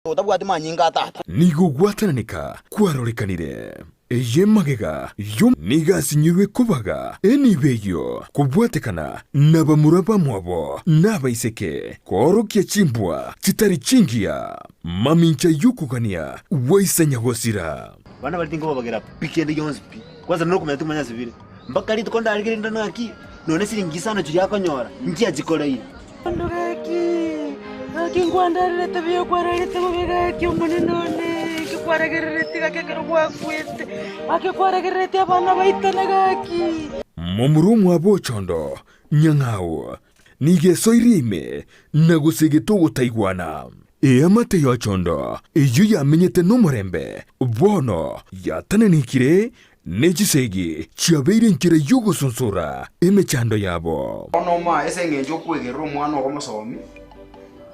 Otabwati manyinga a tata. Nigo gwatananeka kwarorekanire. Eye magega yo nigo asinyirwe kobaga enibo eyio kobwatekana nabamura bamwabo na abaiseke, koorokia chimbwa chitari chingiya, mamincha y'okogania gwaisa nyagosira. Abana baria tinkobabagera pi kende gionsi pi, kwanza nokomanya timanya ase bire. Mpaka rituko ndarigererie ndore ng'aki nonya siringi isano chiria akonyora, nchiachikoreire. Bono gaki, gaki nkwandererete buya okwararete bobe gaki omonene one, inki kwaragereretie gaki ekero gwakwete, gaki kwaragereretie abana baitane gaki. Momura omwabo ochondo nyang'au nigo esoirie ime na gosegete ogotaigwana. Eamate y'ochondo eyio yamenyete nomorembe bono yatananekire Ne chisegi chiabeire enchera y'ogosonsora emechando yabo. Bono omoe ase engencho okwegerera omwana ogo omosomi,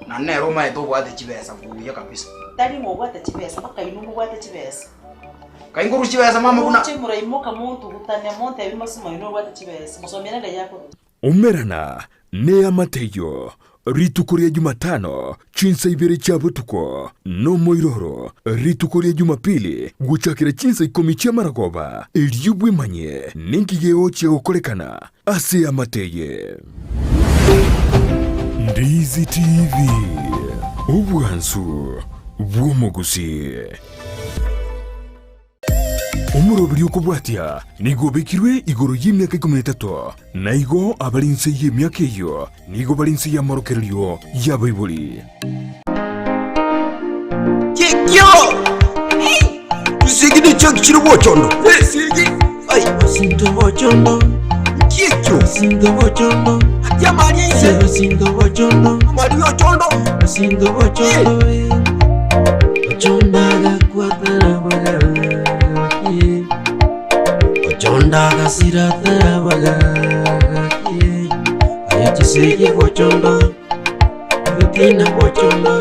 na nere omaete obwate chibesa buya kabisa. Tari ng'a obwate chibesa, mpaka inwe mobwate chibesa. Kai nkorusia chibesa mama buna. Moche moraimoka montugutane, montebie mosimo inwe obwate chibesa, mosomi ere ngai akorusia. Umerana neamate eyio rituko ria Jumatano chinsa ibere chia botuko, nomoiroro rituko ria Jumapili gochakera chinsa ikomi chi'amaragoba, erio bwemanye ninki gegochia gokorekana ase eamate eye. Ndizi TV, obwansu bw'omogusii. Omoroberi okobwatia nigo obekirwe igoro y'emiaka ikomi na etato, na igo abare inse y'emiaka eyio nigo bare inse y'amorokererio y'abaibori. Kikio! Chisegi nichio chire bochondo. Esegi! Ai! Osinto bochondo, Kikio! sinto bochondo, Ati amari aise! osinto bochondo, Amari ochondo! osinto bochondo, eh. Ochonda agakwatara bagaki, ochonda agasiratara bagaki, aye chisegi bochondo, ebitina bochondo,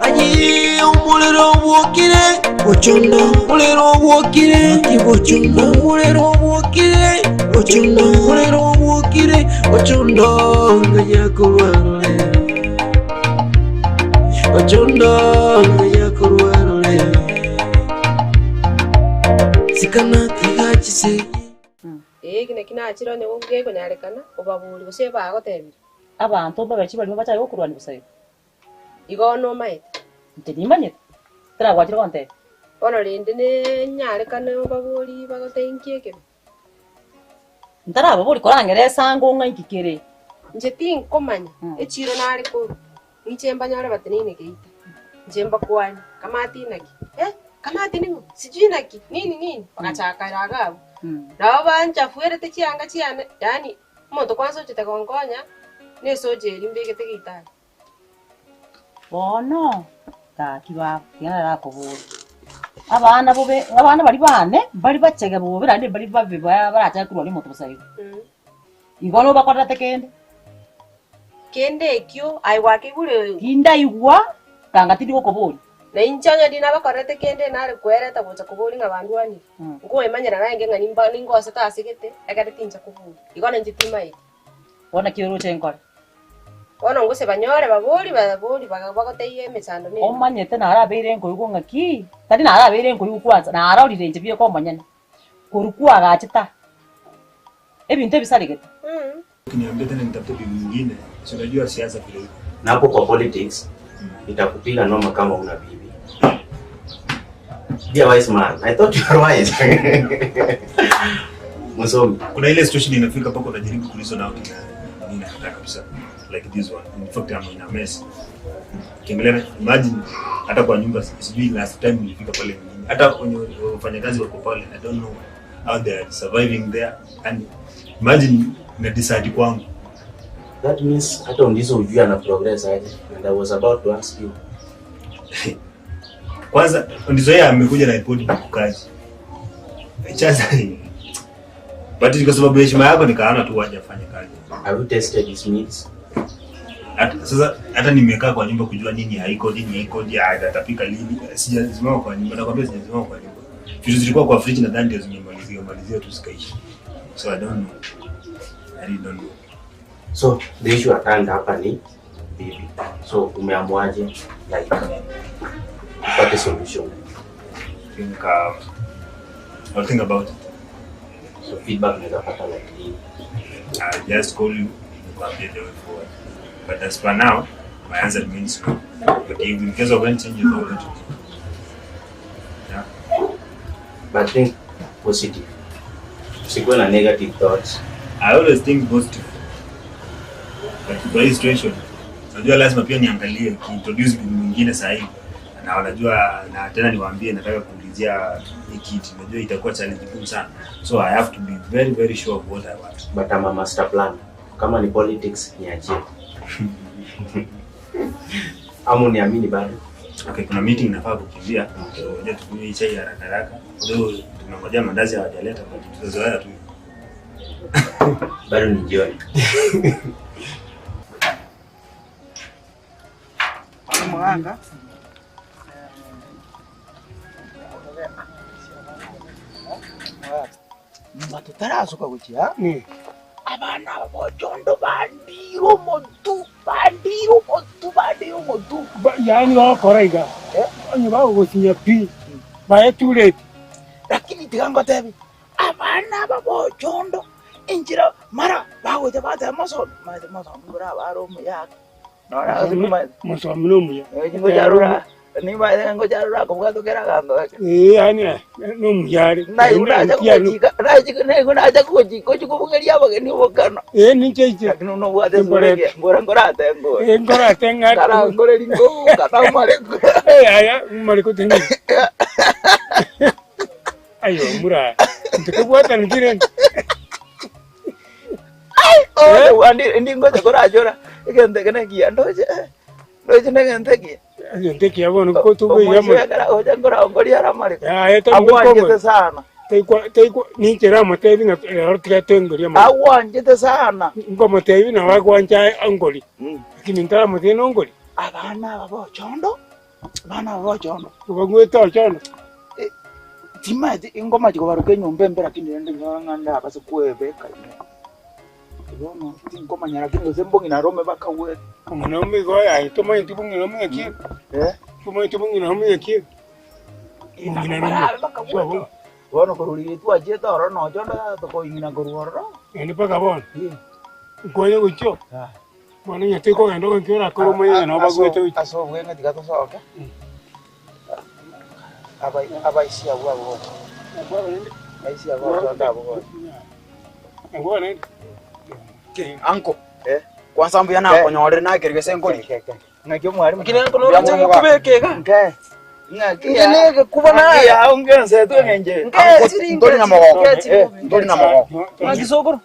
aye omorero obwokire bochondo, omorero obwokire gaki bochondo, omorero obwokire bochondo, omorero obwokire bochondo, ng'ai akorwa arore. Ochondo ng'ai akorwa arore. Sikana tiga chisegi. Ee, eki nakio nachire onye gekonyarekana, obaborie gose bagotebire. Abanto mbabe chibarimo bachake gokorwania bosa igo. Igo nomaete. Inche nimanyete, taragwachire gontebia. Bono rende nenyarekane obaborie bagotebie inki ekebe. Ntarababoria korangera esango ng'a inki kere. Inche tinkomanya echiiro nare korwa, inche mbanyore bateneine geita, inche mbakwanie, Kamati inaki? Eh, kamati ning'o? Sijui naki, nini nini, bagachaka ere iga abwo. Nabo banchafuerete chianga chiane, yaani omonto kwanza ochete gonkonya, na esoja eria mbegete geita aria. Bono gaki baba, tiga narakoborie, abana bobe abana baria bane mbari bachege bobe naende mbari babe barachake korwania omonto bosa igo. Igo nobakorerete kende? Kende ekio aye gwakeigure. Tindaigwa, kanga tindi gokoboria. Na inche onye ndinabakorerete kende nare kwereta gocha koboria ng'a bandwanire, nkoemanyera narenge ng'a nimba ningosete ase gete, ekere tincha koboria. Igo nainche timaeti. Bono naki oroche nkore? Bono gose banyore babori babori bagotebie emechando nere. Omanyete narabeire nkoigwa ng'aki, tari narabeire nkoigwa kwanza, narorire inche bieka omonyene, korwa kwagachete aa, ebinto ebisaregete. Ukiniambia tena nitafute bibi mwingine, si unajua siasa vile iko. Na hapo kwa politics nitakupiga noma kama una bibi. Be a wise man. I thought you are wise. Msomi. Kuna ile situation inafika mpaka unajaribu kureason out na nini nakataa kabisa like this one. In fact I'm in a mess. Ukiangalia imagine hata kwa nyumba sijui last time nilifika pale mjini. Hata wenye wafanyakazi wako pale I don't know how they are surviving there and imagine na decide kwangu. That means hata undizo ujui ana progress aje. And I was about to ask you. Kwanza ndizo yeye amekuja na report kwa kazi. Chaza. But kwa sababu heshima yako nikaona tu waje afanye kazi. Have you tested his needs? Hata sasa hata nimekaa kwa nyumba kujua nini haiko nini haiko je atapika lini. Sijasimama kwa nyumba nakwambia sijasimama kwa nyumba. Vitu zilikuwa kwa fridge nadhani ndio zimemalizia malizia tu zikaisha. So I don't know. I really don't know. So the issue at hand hapa ni bibi. So umeamuaje like upate solution? Think I'll think about it. So feedback naweza pata like lini? I'll just call you nikuambie the way forward. But as per now, my answer remains no. But if in case of any changes, I'll let you know. Yeah. But think positive. Usikuwe na negative thoughts. I always think positive. But kwa hii situation, najua lazima pia niangalie kiintroduce bibi mwingine sahihi na wanajua na tena niwaambie nataka kuulizia hii kitu, najua itakuwa challenge ngumu sana, so I have to be very very sure of what I want. But I'm a master plan. Kama ni politics niachie. Ama uniamini bado? Okay, kuna meeting nafaa kukimbia, so ngoja tukunywe hii chai haraka haraka, though tunangojea mandazi hawajaleta, but tutazoea tu. Bado ni jioni. Omoganga nyuma totarasuka gochia abana aba bochondo bandire omotu bandire omotu bandire omotu Yaani bagokora iga, onye bagogosinya pi, baye too late. Lakini tiga ngotebi abana aba bochondo enchera mara bagocha bateba mosomi maete mosomi buna abare omuyaka Mosomi nomuya. Ngocharura nimaete ngocharura kobwata kera aganto gake. Eh, yaani nomuya are. Naigu nacha kogochika ochia kobogeria abageni obokano. Eh, ninche inche. Lakini nobwate esura egiya ngora nkorate ngore. Eh, nkorate ng'a. Nkarangore ringo kata mareko. Eh, aya mareko tindi. Ayo mura. Ntikobwatana chire. Oh, andi ndi ngocha korachora egento eke nekiya ndoche ndoche negento ekiya. Egento ekiya bono ko tokoiga Omoisia ekero agocha nkorangoria are amareko. Aye tari Agwanchete sana. Taikwa taikwa ninche ramotebi ng'a rero tiga toengorie amareko. Agwanchete sana. Nkomotebi nabo agwancha angori. Lakini ntaramotebi nongori. Abana aba bochondo, abana aba bochondo. Obang'wete ochondo. Timaeti ingomachi kobaruka enyomba embe lakini rende nyora ng'a ndabase kwebeka ime. Bono tinkomanya lakini gose mbong'ina arome bakagwete. Omong'ina igo aye tomanyeti bong'ina ome ng'aki? Eh? Tomanyeti bong'ina ome ng'aki? Bong'ina arome. Barabe bakagwete. Bono korwa riria twachiete ororo nonya onde tokoing'ina korwa ororo. Naende mpaka bono, nkwanya gochia oo, bono onye tikogenda ogoika orakore omonyene nabo bagwete gochia. Ase obweng'e tiga tosoke. Abaisia abwo abwo bonsi. Abaisia abwo abwo abwo bonsi. Anko, kwanza mbuya nakonyorire nakerigwe ase enkori. Ng'aki omwarimu. Lakini anko noroche gekubeka iga. Nke. Ng'aki Inche negekuba naye. Ng'aki yao ngensetwe eng'encho eye. Anko, ntori na mogoko. Ntori na mogoko. Ng'aki sokoro.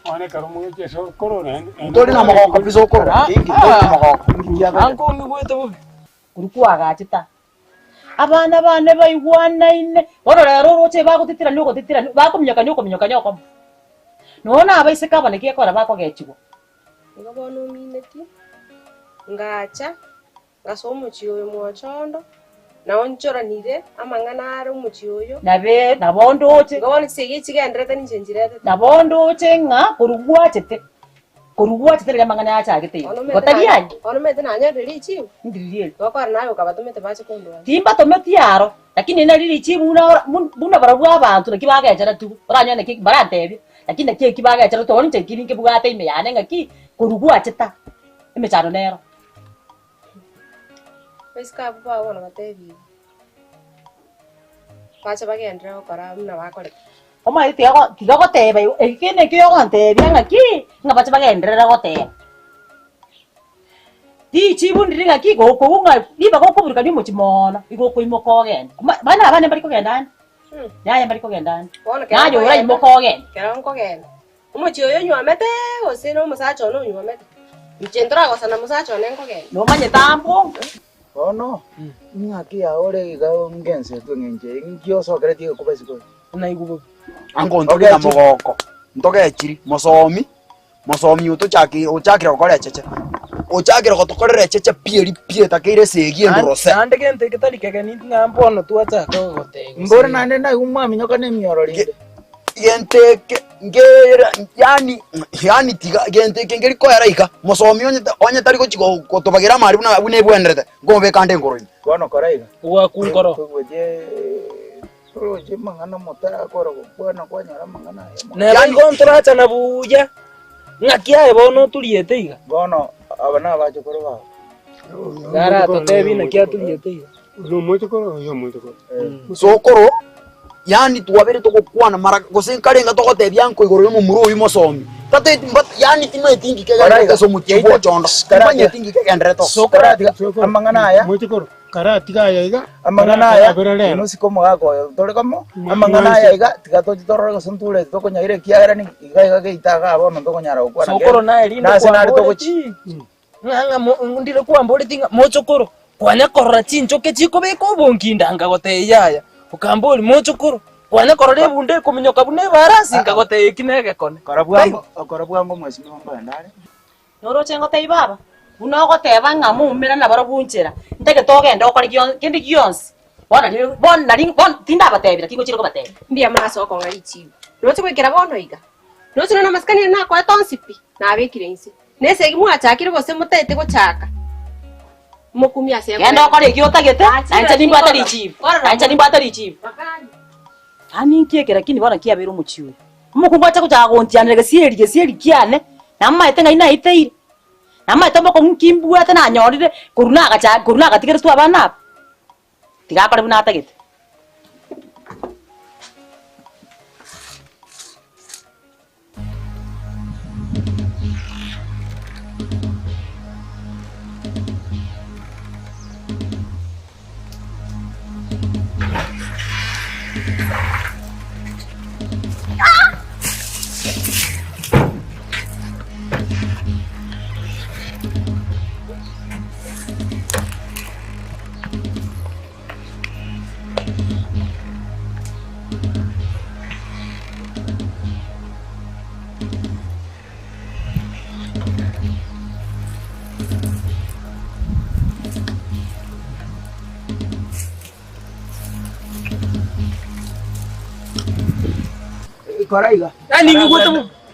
Ntori na mogoko pi sokoro. Inki ntori na mogoko. Anko ong'igwete bobe. Korwa kwagachete aa. Abana bane baigwanaine, bono rero oroche bagotitirania ogotitirania, bakominyokania okominyokania okomo. Nonya na abaiseke aba naki ekora bakogechigwa. Igo bono ominetie, ngacha, ngasoa omochie oyo mwochondo, na onchoranire amang'ana are omochie oyo. Nabe nabo ndoche. Igo bono chisegi echi chigendererete ninche nchiretete. Nabo ndoche ng'a korwa gwachete Korwa gwachete riria amang'ana aya achagete iga, Bono igo omanyete tari nanye- aye? bono omanyete nanyorire richibu, Ndiriria eri. gokora naye okabatomete bache kondwania. Timbatometi aro, lakini nari richibu buna ora bun buna barabwo abanto naki bagechera tigo, oranyore naki mbarantebie, lakini naki eki bagechera toro inche nkeri nkebwate ime yane ng'aki, korwa gwachete aa, emechando nero. Abaiseke abwo bao bono batebiwe, bache bagenderere gokora buna bakorete. Omanyete tiga go tiga goteba igo, eki kende ekio ogontebia ng'aki, ng'a bache bagenderere goteba. Richibu ndiri ng'aki gokogwa ng'a ribaga okoburukania omochie moono, igo okoimoka ogende. Oma bana abande mbari kogenda ande, yaya mbari kogenda ande, Bono kero naye nkogenda, oraimoke ogende. kero nkogenda, omochie oyo onywomete gose na omosacha one onywomete, inche ntoragosana mosacha one nkogenda. Nomanyete abwo. Bono, ing'aki yao ore iga ngensetwe eng'encho eye, inki osokeretie egekuba isiko eye? Naigwa bobe. Ango ntori na mogoko, ntogechiri, mosomi, mosomi otochaki ochakire gokora echeche, ochakire gotokorera echeche pi eri pi etakeire esegi endurose. Naende gento egetari kegeni ng'a mbono twachaka gogotebia. Mbore naende naigwa mwaminyoka nemioro rinde. Gento eke. Nkera yaani yaani tiga gento eke nkeri koera iga, mosomi onye onye tari gochi go gotobagera amari buna buna ebwenerete, nkobeka ande enkoro ime. Bono kora iga. Ogwakwa nkoro. Togoche toroche amang'ana motarakora gokwana kwanyora amang'ana aya mono. Neba igo ntorachana buya, ng'aki aye bono oturiete iga? Bono aba nabachokoro bao. Iga naki aturiete iga. Sokoro, yaani twabere togokwana mara gose nkarenga togotebia anko igoro y'omomura oyio mosomi, tateti mba yaani timanyeti inki kegenderete ase omochie bw'ochondo, timanyeti inki kegenderete oo. Sokoro atiga amang'ana aya. Karatiga aya iga, Amang'ana aya, karabere rero. inwe osike omogaka oyo tore komo, amang'ana aya iga, tiga toche torore gose nture tokonyaira ekiagera ni iga iga geita igaa bono ntokonyara gokwana Sokoro kende. naye rinde Nase nare kwamboreti togochi. ng'a ng'a mo- ndire kwamboreti ng'a mochokoro kwanya korora chinchoke chikobeka obonkinda nkagotebia yaya, okambori mochokoro kwanya korora ebunda ekominyoka buna ebarasi nkagotebia eki negekone. Kora bwango, kora bwango mheshimiwa nkoenda are. Noroche ngotebia baba, buna ogoteba ng'a moumera nabarabwo nchera, ntagete ogende okore gio kende gionsi, bono nari bono nari bono tindabatebia lakini ngochire kobatebia. Mbuya mono ase okong'a richibu. Roche goikera bono iga. Roche nonya namasikani aria nakoete onsi pi, nabekire inse. Na esegi mwachakire gose motaete gochaka, mokumie ase Genda okore ekio otagete, na inche nimbwate richibu, na inche nimbwate richibu. Yaani inki eke lakini bono kiabeire omochie oyo? Omokungu ache gochaka gontianera gesieri gesieri kiane, namaete ng'ai naeteire, namaete omokong'u nki mbwate nanyorire korwa nagacha korwa nagatigeretwe abana aba, tiga akore buna atagete.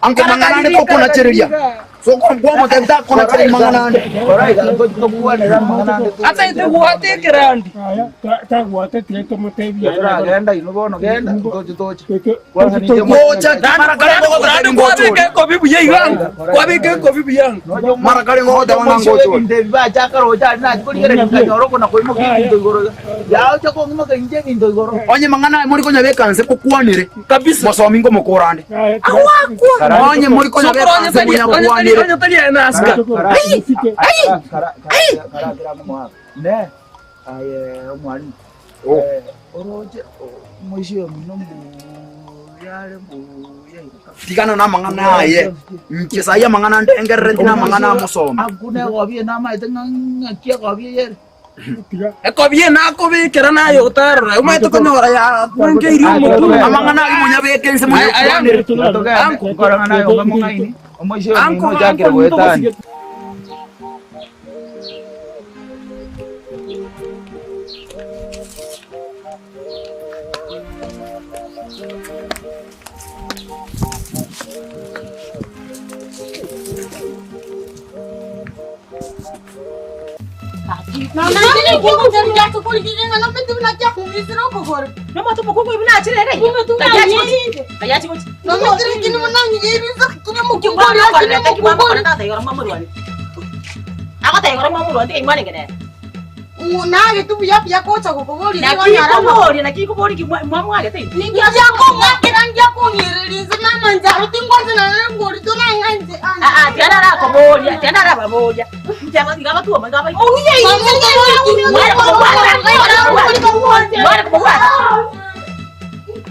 Anko mang'ana ande tokonachereria. Sokoro kwamotebia takonachereria mang'ana ande. Ataete gwata ekerandi. Gocha mara kare Naende kwabeka ekobi buya iga ango. Kwabeka ekobi buya ango. Mara kare ngogoteba ng'a ngocha ore. Onye mang'ana aya mori konyabeka nse mokwanere mosomi ngomokora ande. Onye mori konyabeka nse monyakwanere. Tigana namang'ana aye, inche saii amang'ana ande engerereti namang'ana a mosomi. Ekobi enakobekera naye otarora, omanyete konyora yakunkeirie omotwe. Amang'ana ayio monyabeke inse monyakwanere.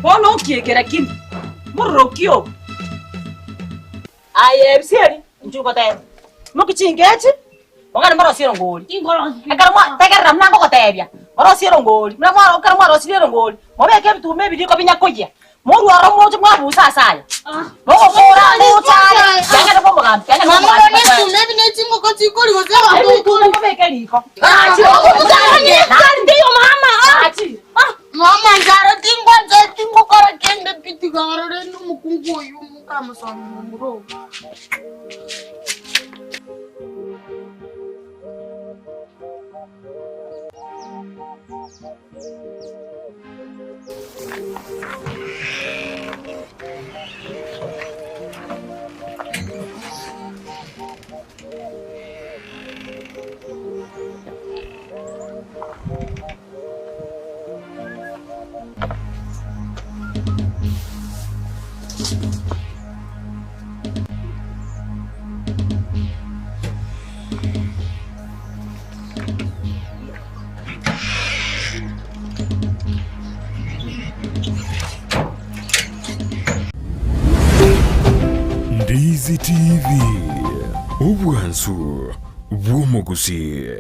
Bono okiekera kini, mororoki oo. Aye ebisieri, inchuo goteba, moki chingechi, mogende morosie erongori. Ekero mwa tegerera buna ngogotebia, morosie erongori, buna mwaro ekero mwarosirie erongori, mobeke ebituma ebi riko binya koyia, morwe ororo moche mwabusa ase aya. Mogokora gocha are, kiagera bwa omogambi, kiagera bwa omogambi. Ebituma mobeke riko. Mama njara tingwanza tingokora kende pi tigarore nomukungu oyu muka. Nkomosomia momura oo. Ndizi TV, obwansu bw'omogusii.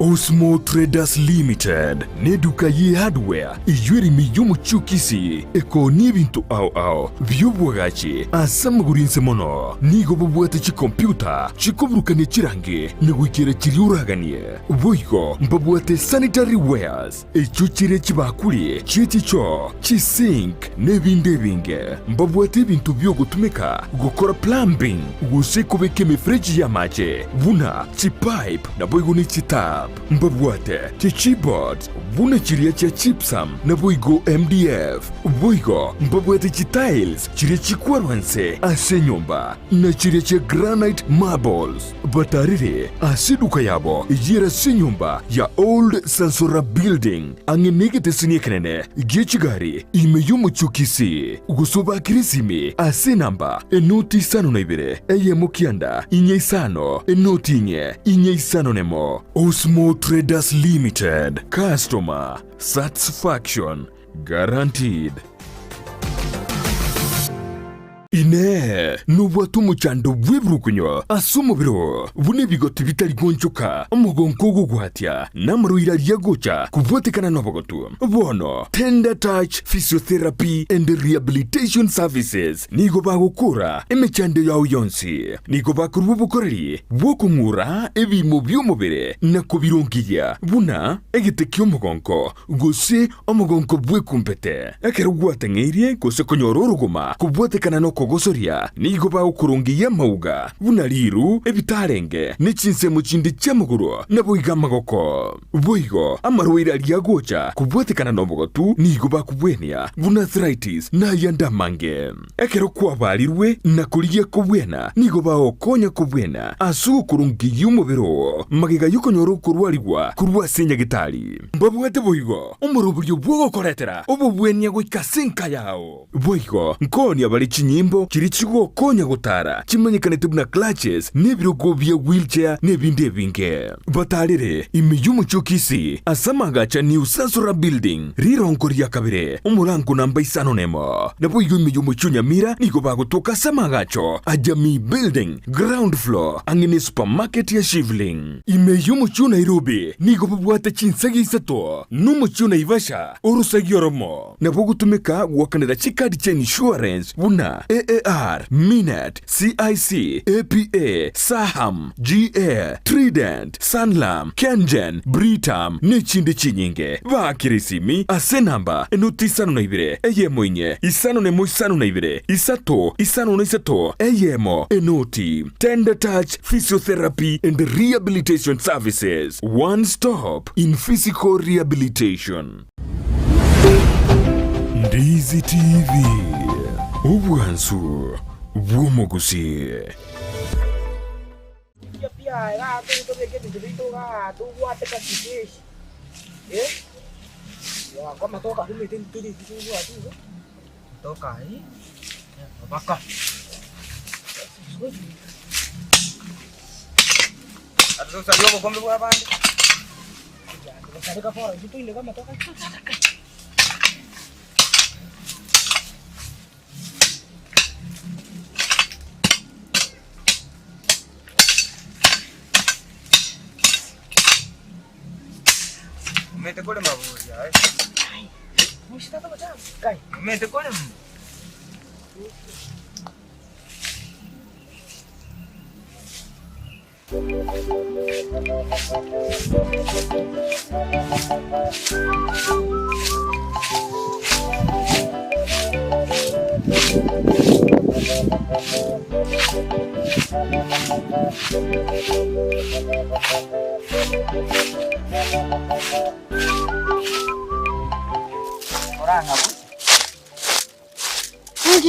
Osmo Traders Limited n'eduka ye hardware eyio ere ime y'omochie o Kisii ekoonia ebinto ao ao bi'obwagachi ase amagoro inse mono. Nigo babwate chikompyuta chikoburukania chirangi na goikera chiria oraganie. Boigo mbabwate sanitary wares echio chire chibakuri chie chichoo, chisink na ebinde ebinge. Mbabwate ebinto bi'ogotumeka gokora plumbing gose kobeka emefereji y'amache buna chipipe naboigo ne chitap. Mbabwate chichipboards buna chiria chia gypsum naboigo MDF. Boigo mbabwate chitiles chiria chikwarwa nse ase enyomba na chiria chia granite marbles. Batarire ase eduka yabo eyio ere ase enyomba ya Old Sansora Building, ang'e negeteseni ekenene gie chigari ime y'omochie o Kisii, gose obakire esimi ase enamba enoti 52 1 9 5 enoti 4 4 5 1. Osmo Traders Limited, Customer Satisfaction Guaranteed. Inee! Nobwate omochando bw'ebirukunyo ase omobere oo, buna ebigoti bitari goonchoka, omogonko ogogwatia, na amarwaire aria agocha kobwatekana nobogotu? Bono Tender Touch Physiotherapy and Rehabilitation Services nigo bagokora emechando yao yonsi. Nigo bakorua obokoreri bw'okong'ura ebiimo bi'omobere na kobirongeria, buna egete ki'omogonko, gose omogonko bw'ekumbete. Ekero gwateng'eirie gose konyora orogoma kobwatekana nokogosoria, nigo bagokorongeyia amauga, buna riiru, ebitarenge, ne chinsemo chinde chi'amagoro, naboigo amagoko. Boigo amarwaire aria agocha kobwatekana nobogotu nigo bakobwenia, buna arthritis na ayande amange. Ekero kwabarirwe na korigia kobwena, nigo bagokonya kobwena ase ogokorongeyia omobere oo magega y'okonyora okorwarigwa korwa ase nyagetari. Mbabwate boigo omoroberio bw'ogokoretera obobwenia goika ase enka yao. Boigo nkoonia bare chinyimbo chiria chigokonya gotara chimanyekanete buna clutches na ebirogo bia wheelchair na ebinde ebinge. Batarere ime y'omochie o Kisii ase amagacha New Sansora Building, rirongo ria kabere, omorango namba isano nemo. Naboigo ime y'omochie o Nyamira nigo bagotoka ase amagacho a Jamii Building, ground floor, ang'e ne supermarket ya Shivling. Ime y'omochie o Nairobi nigo babwate chinsegi isato, na omochie o Naivasha orosegi oromo. Nabo ogotumeka goakanera chikadi chia insurance buna AAR, Minet, CIC, APA, Saham, GA, Trident, Sanlam, Kengen, Britam, nechinde chinyinge. Baakere esimi ase enamba enoti 52 eyemo inye 51 52 3 53 eyemo enoti. Tender Touch Physiotherapy and Rehabilitation Services, one stop in physical rehabilitation. Ndizi TV, obwansu bw'omogusii. Inki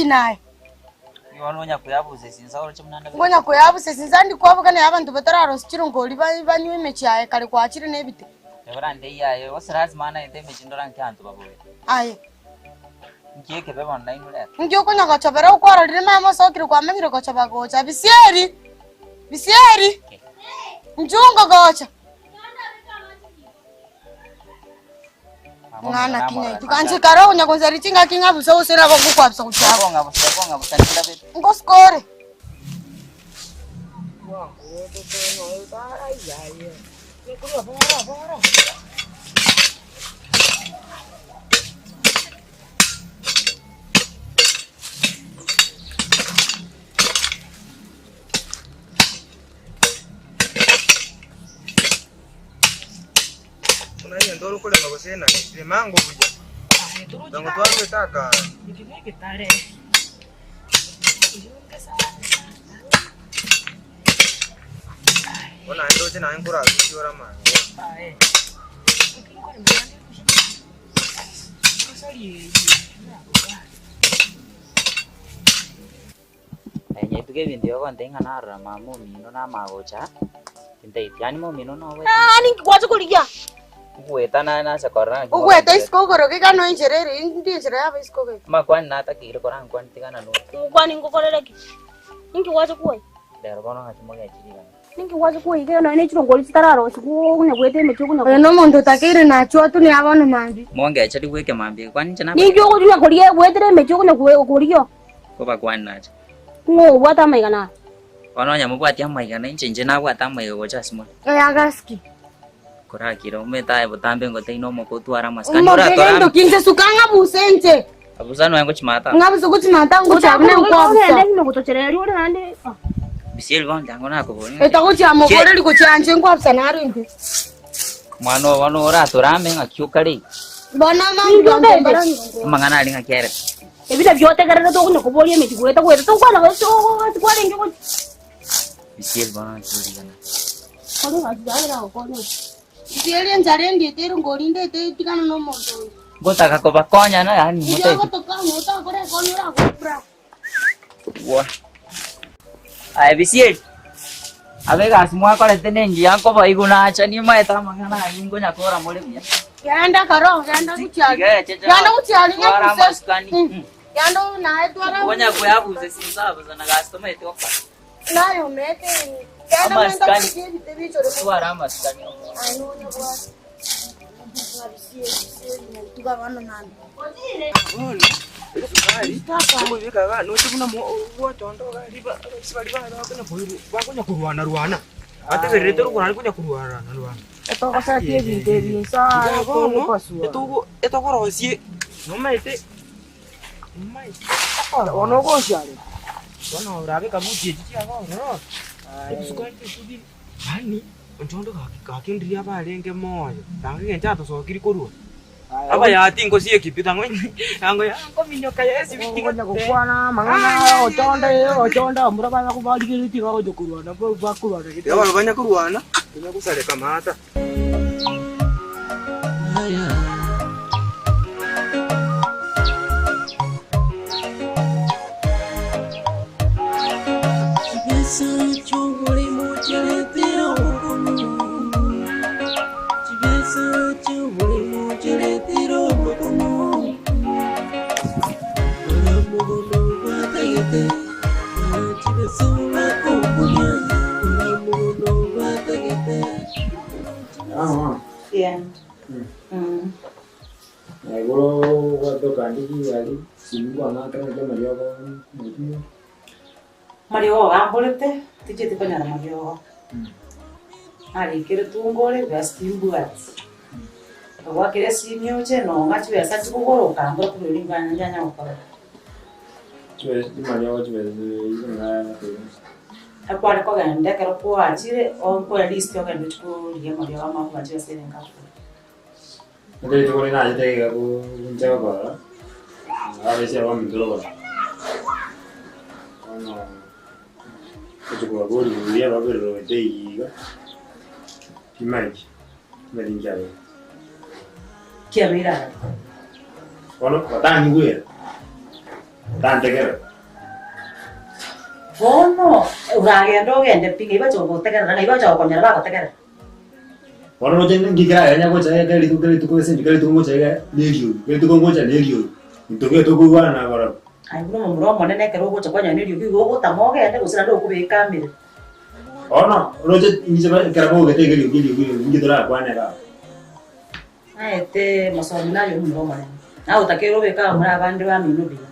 naye? Ngonya koyabusa esinsa ndi kwaboka naye abanto batararosia chirongori banywe emechie aye kare kwachire na ebite. Aye. Inki okonya gochobera okwarorire mama osokire kwamanyire gochoba gocha bisieri bisieri nchungo gocha. Ng'ana kinya tukanche karo onya gonzari chingaki ng'abusa gose nabo ngokwabusa gochia Ngosikore. Buna egento ore okorema gose enani, rema ango buya, na gotwarwete akaara. Bono naende ndoche naye nkorarusie ore amani bono. Nyaituka ebinto ebi ogontebia ng'a narora mama omino namagocha, tintaeti yaani momino nobwete Ah, ninki gwacha korigia? Ogweta naye nase korora naki Ogweta isiko okoroka iga noe enchera ere, indi enchera yaba isiko gaiga. Amakwani natakeire korankwane tigana noyo. Ngokwani ngokorere ki? Ninki gwacha kwoyia? Rero bono ng'aki mogechi rigana. Ninki gwacha kwoyia iga nonya ne chirongori chitararosiwa okonya goeta emechie okonya Oyo nomonto otakeire nachwo atune aba bono mambia. Mongeche rigwe ekemambia eke kwani inche naba. Ninki okonya korigia goetera emechie okonya korigia? Kobakwani nache. Ng'o obwate amaiga naro? Bono onye mobwati amaiga na inche inche nabwate amaiga gocha ase more. Oyo agasiki. Korakire omete aye botambe ngoteine omoke otware amasikani Omoke oratore gento ame. ki inche suka ng'abuse inche. Abusa noe ngochimata. Ng'abuse gochimata ngochia buna nkwabusa. Ogende ime gotochereria ore naende. Bisieri bono ntango nakoboria ng'aki. Etagochia moboreri gochia inche nkwabusa naro intwe. Omwana oo bono oratore ame ng'aki okare iga. Bono amambia mbara Amang'ana aria ng'aki ere. Ebi nabio otegererete okonya koboria emechie goeta goeta tokwana gose ase kwarenge gochia. Bisieri bono ng'aki origana. Kore ng'aki yagera gokonya. Bisieri enchara endiete ere ngorinde etigana na omonto oyo. Ngotaka kobakonya na yaani Inche moteti. ogotoka ng'a otakore ekonya orakore. Aye Bisieri, abe egasi mwakorete nengiya nkobaigwa nacha nimaete amang'ana ayio nkonya kora more buya. Genda karo, genda gochia aria. Genda gochia aria Twara ng'abuse. amasikani. Genda naye twara. Onya kweabuse sinse abusa na gasi tomaete gokora. Naye omete. Genda menta Amasikani. gochia ebite bichore. Twara amasikani. Aye nonya bwate. Ng'abisie, bisie, nyarituga abana nande. Etogosetie ebinto ebi inse kogopasua. Etogorosie nomaete Bono ogosiarera. Bono orabe ekabuti echi chiago ororo ebisukari tibiri yaani onchonde gaki gaki ndiria abarenge moyo tanga egento atosokirie korwa abayati ngosieki pi tang'o ango nkominyoka yesi Okonya gokwana amang'ana aya ochonde ochonde abamura baya barigeretie bagocha korwana bakorwana gete. Iga barabwo banya korwana tonya gosareka maata. Chibesa chi'oborimo chiaretire obokong'u, Chibesa chi'oborimo chiaretire obokong'u. Ora mogondo batagete, ora chibesa bakobugia, ora mogondo batagete. Yeah. Igoro gwatoka ndiki ari singwa ng'akera naki amariogo mokimo. Mariogo bamborete, tichieti konyora mariogo. Narikire tungore besa timbwati. Ogwakire esimi oche nong'a chibesa chikogora okambora korwa erio nganya nyanya gokora. Chibesa chimariogo chibesa iso ng'a Ekware kogenda ekero kwachire onkore list ogende ochie korigia amariogo amakuba chibesa ere nkakogora. Ekero rituko rinde nachete iga inche gokora, ababisa baminto rogoro. Bono gochia kobaboria buya babererete iga, timaeti, timanyeti nkiabeire. Kiabeire arari? Bono batanyigwera, batantegerera. Bono oragende ogende pi, ng'ai bacha gogotegerera, ng'ai bacha gokonyora bagotegerera. Bono roche ninki keragere gocha iga kera rituko kera rituko ase eng'encho kera rituko ngocha iga na eriogi, kera rituko ngocha na eriogi, intwe nkiye tokoigwana na barabwo. Aye buna omomura omonene ekero ogocha kwanyora neriogi igo ogotama ogende gose naende okobeka amere. Bono roche inche ekero bogete iga eriogi eriogi eriogi ninki torakwane iga abwo. Naete mosomi naye omomura omonene, naye otakeire obeke abamura abande bamino buya,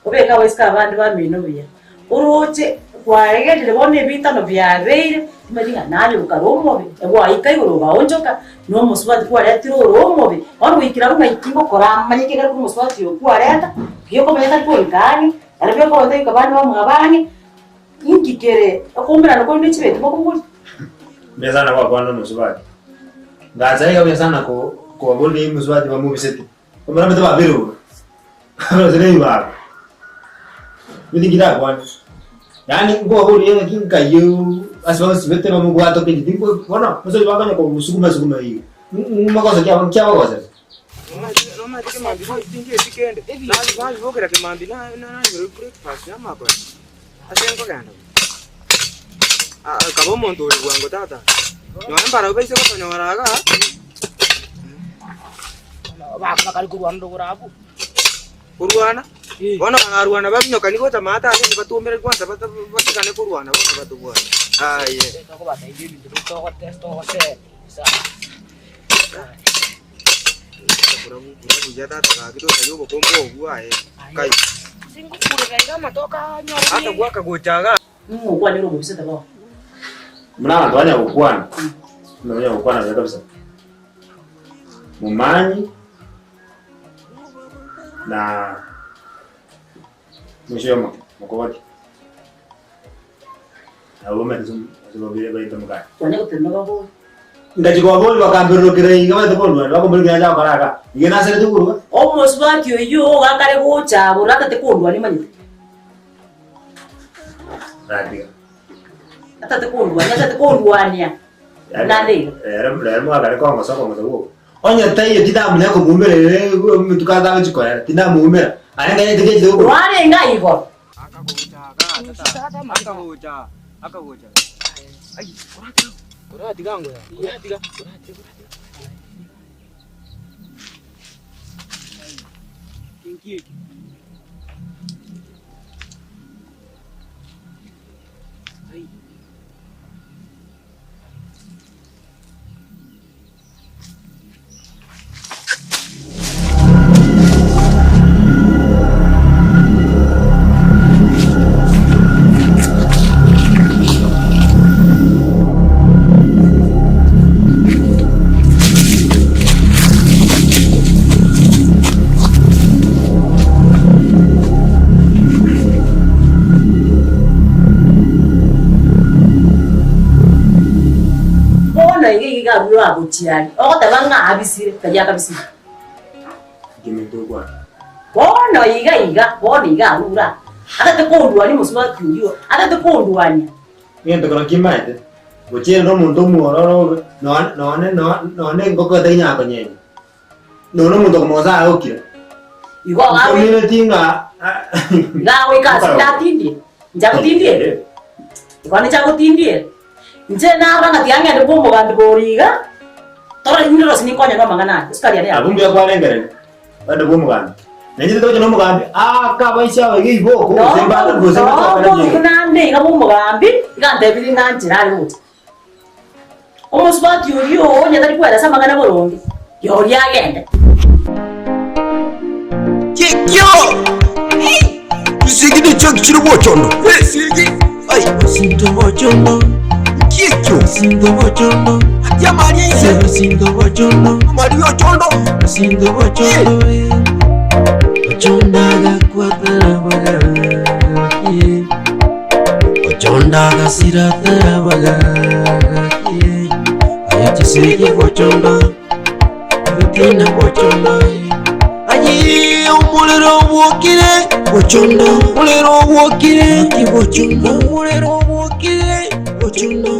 obeke abaiseke abande bamino buya, oroche kwaegerire bono ebitano biabeire, timanyeti ng'a naye okare omobe, gwaika igoro ogaonchoka, na omosubati kwaretire ore omobe, bono goikera abwo ng'ai ki ngokora manye ekiagera korwa omosubati oyo kwareta, buya okomanya tari koika ang'e, ere buya okomanya tari koika abande bamwabo ang'e, inki kere okoumerana korende chibeti mokoboria. Mbuya sana gwakwana nomosubati. Ngacha iga buya sana ko kobaboria omosubati bamobisete. Omorembe tobabere obo. Gose ne ribaga. Inche tinkirakwane. Yaani nkobaboria ng'aki nkayie ase bagosibete bamobwate okenye tinko bono mosubati bakonya kobosuguma suguma iga. Magoso ki abo nkiabagosete. Nomanyete kemambia bono tindieti kende, nabibokera kemambia nanyora breakfast namakora. Ase nkogenda akaba omonto ore bwango tata, nonya mbarabwo baise gotonyora igaa. Bakare korwana rogoro abwo. Korwana, bono bararwana babinyokanie gocha maate ase inche batuomere kwanza batigane korwana bono batobwate. Aye. Tokobatebia ebinto biria togosemi sana. Buya tata gaki tosaria obokombe obwo aye kai. Ata gwaka gocha igaa. Ning'o okwanera omobisete bono? Buna abanto banya gokwana, buna banya gokwana buya kabisa. Momanyi na mwisho omoke, mokogoti. Nabo bamanyete ase ase babere baete mokare. Kwanya gotenena babori. Ngachia kobabori bakambererokera iga baete kondwania, bakomboria ekero nacha gokora aka, iga naserete koruga. Omosubati oyio ogakare gocha aboro atete kondwania omanyete. Ratiga. Atete kondwania, atete kondwania. Naende iga. Rero rero mwakare kongosa okongosa gwoka. Onye taiyo tindamanya komoumera ere omotuko atagochi koera, tindamoumera. Aye nganyete gechire gokora. Rwarenge igoro. Bono iga iga abwo agochiaria, ogoteba ng'a abisire, tari akabisire. Bono iga iga, bono iga arure aa, atete kondwania omosubati oyio, atete kondwania. Egento kero kimaete, gochiera omonto omwororo obe, nonye nonye nonye engoko etainyara konyenya. Nonya omonto okomogosa agokira. Igo agawe- Ntomineti ng'a Iga agoika ase inche atindie, inche agotindie? Igo ninche agotindie? Inche narora ng'a tiga ng'ende bwa omogambi bori iga, torore inde rose ninkonye namang'ana aya, esukari yane Abwo yabeire. mbuya kwarengereria, ogende bwa omogambi. Na inche titogocha na omogambi, aake abaisia aba iga iboko, gose mbate gose mbachokere Noboru nigo. buna nde iga bwa omogambi, iga antebirie ng'a nchera are gocha. Omosubati oyio onye tari kweresa amang'ana boronge, rirorio agende. Kikio! Chisegi ne chiaki chire gochondo. Esegi. Ai. Osinto bochondo. Kikio. Osinto bochondo. Atia Maria ise. Osinto bochondo. Maria ochondo. Osinto bochondo. Ochondo agakwatara bagaki. Ochondo agasiratara bagaki. Aye chisegi bochondo. Ebitina bochondo. Aye omorero obwokire bochondo, omorero obwokire bochondo, omorero obwokire bochondo.